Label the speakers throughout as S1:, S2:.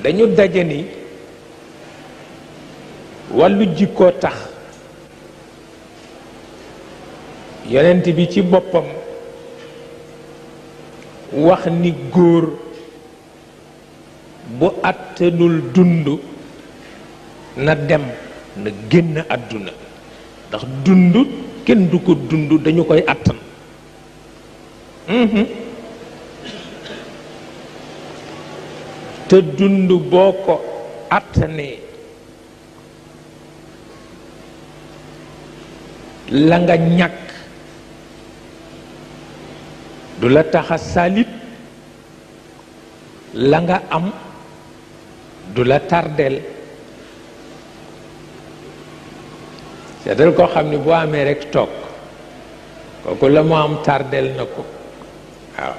S1: dañu daje ni wàllu jikkoo tax yonent bi ci boppam wax ni góor bu àttanul dund na dem na génn àdduna ndax dund kenn du ko dund dañu koy àttan te dund boo ko àttanee la nga ñàkk du la tax a salit la nga am du la tardeel seetal koo xam ni boo amee rekk toog kooku la mu am tardeel na ko waaw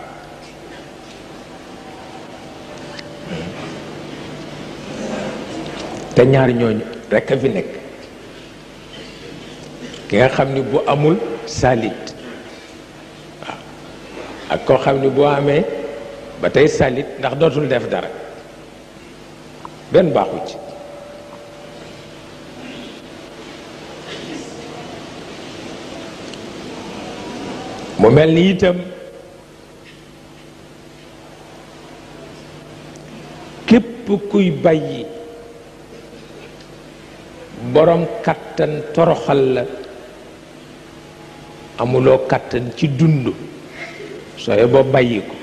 S1: te ñaar ñooñu rekk a fi nekk ki nga xam ni bu amul salit waaw ak koo xam ni boo amee ba tey salit ndax dootul def dara benn baaxu ci mu mel ni itam képp kuy bàyyi borom kàttan toroxal la amuloo kàttan ci dund sooy boo bàyyi ko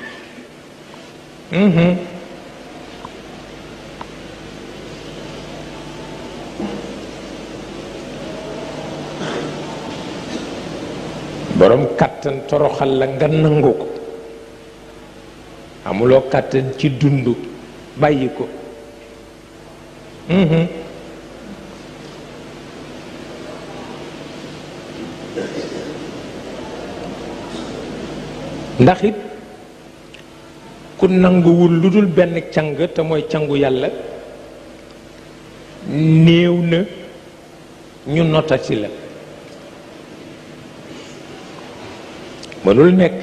S1: borom kàttan toroxal la nga nangu ko amuloo kàttan ci dund bàyyi ko ndax it ku nanguwul lu dul benn càng te mooy cangu yàlla néew na ñu notati la mënul nekk